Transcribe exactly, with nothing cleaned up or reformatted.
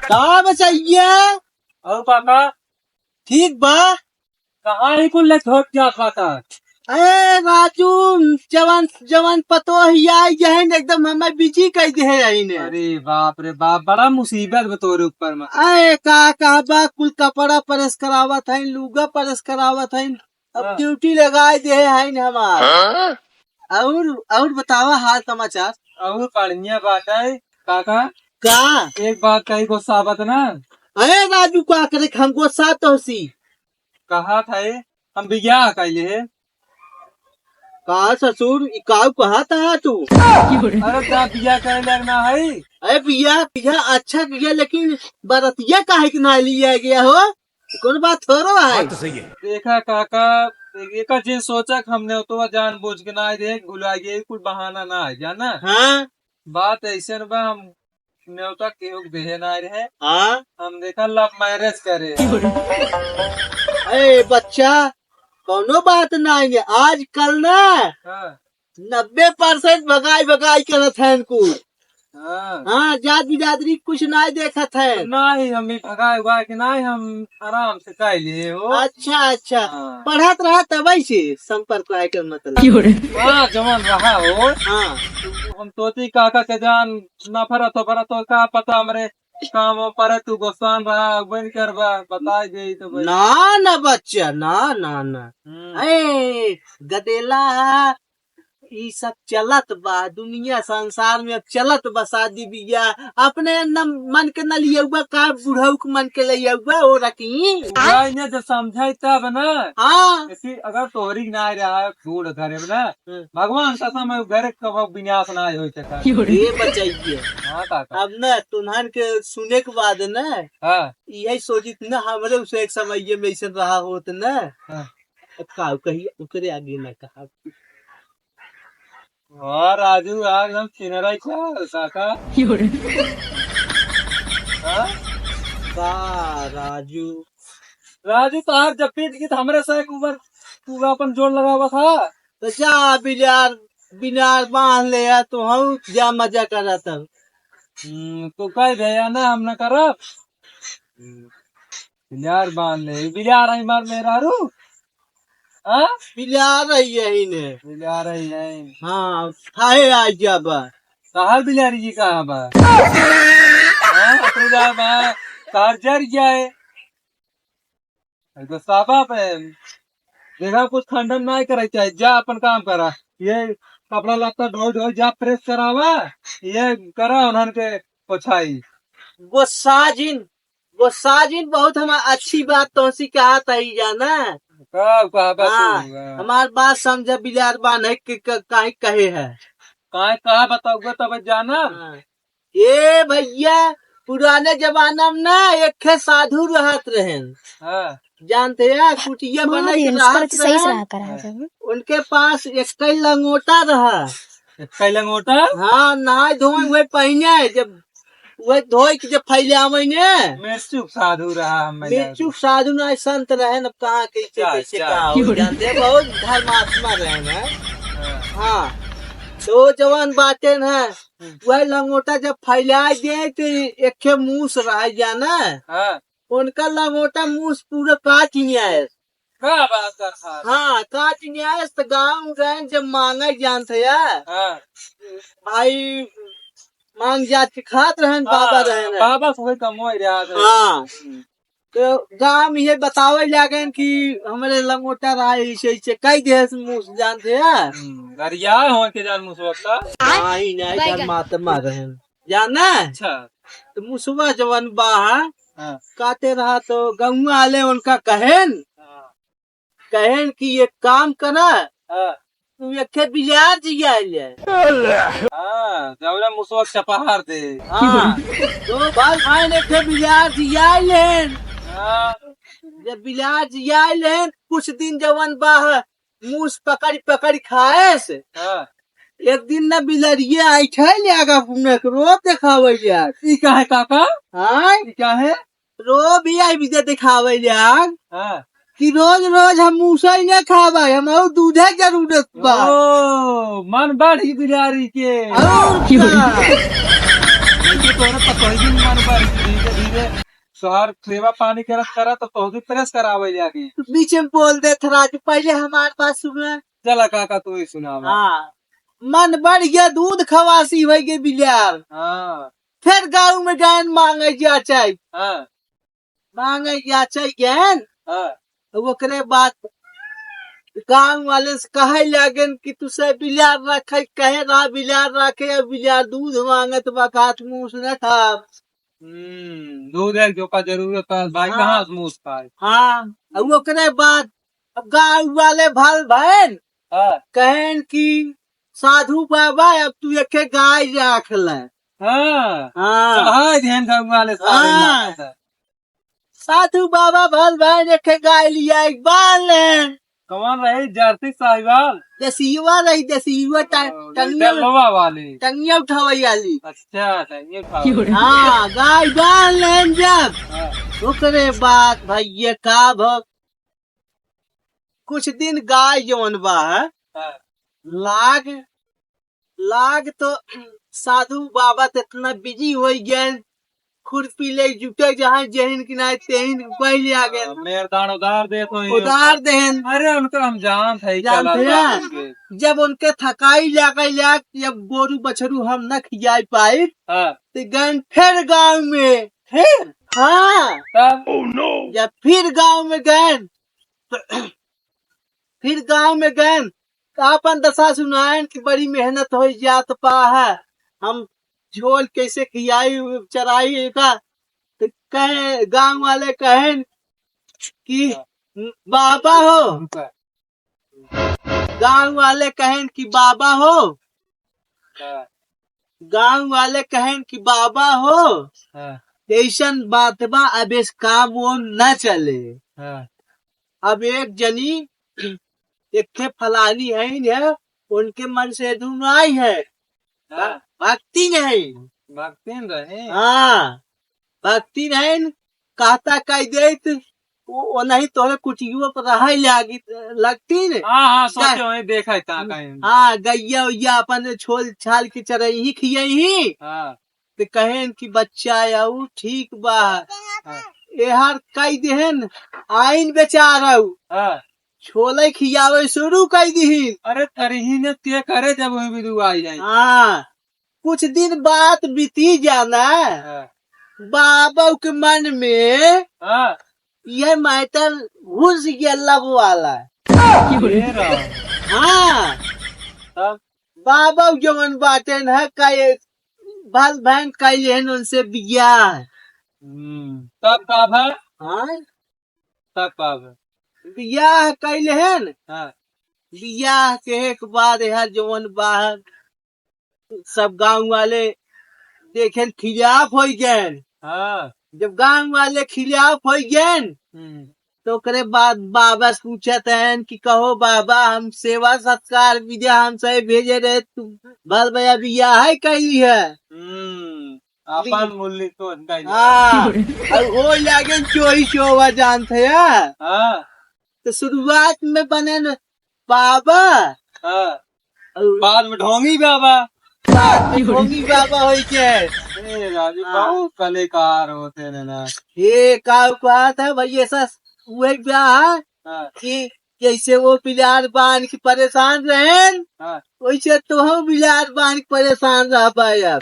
का बचैया? और काका? ठीक बा। कहाँ ही कुल ले धोत जात बा का? ए राजू, जवान, जवान पतोहिया आई जहन एकदम हमें बिजी कइ देहे आई ने। अरे बाप रे बाप, बड़ा मुसीबत बा तोरे ऊपर में। ए का कहबा, कुल कपड़ा प्रेस करावत है, लुगा प्रेस करावत है, अब हाँ। ड्यूटी लगाए देहे है न हमार। हाँ? और, और बतावा हाल समाचार। और बढ़िया बात है काका। का? एक बात कही गुस्सा आवत ना। अरे राजू, का करे हम गुस्सा तो सी। कहा था ये, हम बियाह कैले है। का ससुर, ई काऊ कहा था तू? अरे का बियाह कैले ना है? अरे बियाह, बियाह अच्छा किया, लेकिन बरतिया काहे के ना लिया गया हो? कौन बात हो रहा है? बात तो सही है। देखा काका, एकर जे सोचा कि हमने तो जान बूझ के ना दे, भुला गए, कुछ बहाना ना है, जाना? हाँ। बात ऐसे न बा, हम न्योता केहू के देहे ना रहे। हाँ। हम देखा लव मैरिज करे। ए बच्चा, कौनो बात ना है, आजकल ना हाँ। नब्बे परसेंट भगाई भगाई करत हैं कुल। हाँ। हाँ, जात बिरादरी कुछ नाहीं देखत है। नाहीं, हम ई भगाए उगाए के नाहीं, हम आराम से कइ लिए हो। अच्छा, अच्छा। हाँ। पढ़त रहा तब से संपर्क रहे के मतलब। हाँ, जवन रहा हो। हाँ। हम सोची काका के जान नफरत हो, परत हो, का पता हमरे काम पर तू गोसान रहा, बन करबा, बताए दे तो भाई। ना, ना बच्चा, ना, ना, ना। हम्म। ए, गदेला, ई सब चलत बा, दुनिया संसार में अब चलत बा शादी बियाह। अपने न मन के न लियउबा का, बुढ़ऊ के मन के लियउबा, ओ रखी। भाई ने जब समझाई तब ना। हाँ। ऐसी अगर तोहरी ना रहा है बूढ़ घरे में ना, हम्म। भगवान कसम है घरे कबो विनाश ना होई सका। ये बचाइए। हाँ काका। अब ना तुन्हन के सुने के बाद ना, हाँ। यही सोचित ना हमरे उसे एक समय ये में ऐसे रहा होत ना। हाँ। अब का कही, ओकरे आगे ना कहा। हाँ राजू, आज हम चिनराई क्या काका? हाँ? का राजू? राजू, तोहार जब पीट गीत हमरे से एक उम्र तू अपन जोर लगावा था। तो जा बिलार, बिलार बांध ले यार, तो हम जा मजा करा तब। हम्म, तो कह दे यार ना, हम ना करब। हम्म। बिलार बांध ले, बिलार आई मार मेहरारू। हाँ? बिलार आई यही ने। बिलार आई है। हाँ, खाए आ जा बा। कहाँ बिलारी जी कहाँ बा? हाँ, तू जा बा, तार जर जाए। एगो साबा पे देखा, कुछ खंडन ना करे चाहे, जा अपन काम करा। ये कपड़ा लत्ता ढोई ढोई जा, प्रेस करावा, ये करा उन्हन के पोछाई। गोस्सा जिन, गोस्सा जिन बहुत हम अच्छी बात तोसी कहा तही जाना। का कहा बा हाँ, तू? हाँ। हमार बात समझा, बिलार बान है कि क-, काहे कहे है। काहे कहा बताऊगा तब जाना। हाँ। ए भैया, पुराने जमाना में ना एक ठे साधु रहत रहेन। हाँ। जानते हैं, कुटिया हाँ, बने के रहत रहेन। उनके पास एक कई लंगोटा रहा। एक कई लंगोटा? हाँ, नहाए धोए हुए पहिने, जब वह धोए के जब फैलावे ने। मिर्चुक साधु रहा हम मिर्चुक साधु ना संत रहे न, कहाँ कैसे, अच्छा, कैसे अच्छा। का हो जानते हैं, बहुत धर्मात्मा रहे ना। हाँ। हाँ। तो जवान बातें ना, हम्म। वह लंगोटा जब फैलाए दे तो एक ठे मूस रह जाना। हाँ। उनका लंगोटा मूस पूरा काट लिया है। का बात कर साहब? हाँ, काट लिया है तो गाँव गए जब मांगे जानते हैं। हाँ। भाई मांग जात के खात रहन, हाँ, बाबा रहन। बाबा से कोई कमो ही रहा है। हाँ। हम्म। तो गाँव में ये बतावे लागन कि हमरे लंगोटा रहा, ऐसे, ऐसे कई देह से मूस जानते हैं। हम्म, गरिया हो के जान मूस वक्ता। नहीं, नहीं, बैगन। धर्मात्मा रहन। जाना? अच्छा। तो मुसवा जवन बा, हाँ। काटे रहा तो गौवा वाले उनका कहेन, हाँ। कहेन कि एक काम करा, हाँ। तू एक ठे बिलार जिया ले। हाँ, जौना मुसवा चपहार दे। हाँ, तो बाल भाई ने एक ठे बिलार जिया लेन। हाँ। जब बिलार जिया लेन, कुछ दिन जवन बा, मूस पकड़ पकड़ खाएस। हाँ। एक दिन ना बिलरिये आई छै ले आगा पुने के रोब देखावे यार। ई का है काका? हाँ? ई का है? रोब ही आई बिदे देखावे यार। हाँ। कि रोज रोज हम मूसै न खाबै, हमहू दूधे जरूरत बा। ओ, मन बढ़ी बिलारी के। और का? देखिए, तोहरे पतोहिए मन बढ़ी, धीरे धीरे तोहार सेवा पानी करत करत तो तोहके प्रेस करावे जाके। बीच में बोल देत राजू, पहले हमार बात सुना। चला काका, तू ही सुनावा। हाँ, मन बढ़ गया, दूध खवासी होइ गए बिलार। हाँ। फिर गाँव में गएन मांगे जाचै। हाँ। मांगे जाचै गएन। हाँ। तो ओकरे बाद गाँव वाले से कहे लागेन कि तू से बिलार रखे, कहे रहा बिलार रखे, अब बिलार दूध मांगत बा, काट मूस न खा। हम्म, दूध एक जोका जरूरत है, भाई, हाँ। कहाँ से मूस खाए? हाँ, और ओकरे बाद गाँव वाले भल भएन, हाँ। कहेन कि साधु बाबा, अब तू एके गाय राख ले। हाँ। हाँ। चढ़ाए देन गाँव वाले सारे हाँ। माथा। साधु बाबा भल भएन, एके गाय लिया, एक बांध लेन। कौन रही? जर्सी साहिवाल? देसियुआ रही, देसियुआ ट-, ओ, टंगिया, डलवा वाली। टंगिया उठावै वाली। अच्छा, टंगिया उठावै। हाँ, गाय बांध लेन जब। हाँ। ओकरे बाद भैया का भ-, कुछ दिन गाय जौन बा है, हाँ। लाग लाग तो साधु बाबा तो इतना बिजी होइ गए, खुरपी ले जुटे जहाँ जेहिन कि नाहीं तेहिन पहले आ गए। हाँ, मेरदान उधार देत होई। उधार देहन। अरे, उनको हम जानत है, जानत चला है। जाएंगे। जब उनके थकाई लागे लाग, जब गोरू बछरू हम न खियाई पाई, हाँ। तो गएन फिर गाँव में। फिर? हाँ। तब? जब फिर गाँव में गएन, फिर गाँव में गएन, तो आपन दशा सुनाएन कि बड़ी मेहनत होइ जात पा है, हम झोल कैसे खियाई, चराई का। तो कहे, गाँव वाले कहेन कि हाँ। बाबा हो, हाँ। गाँव वाले कहेन कि बाबा हो, हाँ। गाँव वाले कहेन कि बाबा हो, हाँ। ऐसन बात बा, अब इस काम वो न चले। हाँ। अब एक जनी, एक ठे फलानी है, है, उनके मन से धुन आई है। हाँ। भक्ति नहीं। भक्ति नहीं। हाँ, भक्ति नहीं, कहता कह देत, वो, वो नहीं तोहरे कुटियो पर रहे लागी, लगती ने। हाँ, हाँ, सोचे का-, वही देखा है, कहाँ, कहीं। हाँ, गैया उैया अपन छोल छाल के चरई ही खियई ही। हाँ। तो कहेन कि बच्चा आऊ ठीक बा। हाँ। एहर कई देहन आइन बेचारऊ। हाँ। छोले खियावे शुरू कई दिहिन। अरे तरिही ने ते करे जब वही विदु आई जाए। हाँ। कुछ दिन बात बीती जाना। हाँ। बाबा के मन में हाँ। यह मैटर घुस गया love वाला। ये रहा। हाँ। तब? बाबा जवन बाटे न कई भल बहन कई लेहन उनसे बियाह। हम्म, तब का भा? हाँ? तब का भा? बियाह कई लेहन। हाँ। बियाह के एक बाद यहाँ जवन बाहर सब गाँव वाले देखेन खिलाफ होइ गएन। हाँ। जब गाँव वाले खिलाफ होइ गएन, हम्म। तो ओकरे बाद बाबा से पूछत हैं कि कहो बाबा, हम सेवा सत्कार विद्या हम सही भेजे रहे, तू बाल भैया बियाह है कही है। हम्म, आपन मूल्य तो उनका ही है। हाँ, और हो लागे चोरी चोवा जानत है यार। हाँ। तो शुरुआत में बने न बाबा। हाँ। और बाद में ढोंगी बाबा। बाद में ढोंगी बाबा होई के। ए राजू, हाँ। बहुत कलाकार होते हैं ना। ये का बात है भाई, ऐसा वही ब्याह है हाँ। कि जैसे वो बिलार बांध के परेशान रहेन, हाँ। वैसे तो हम बिलार बांध के परेशान रह पाए अब।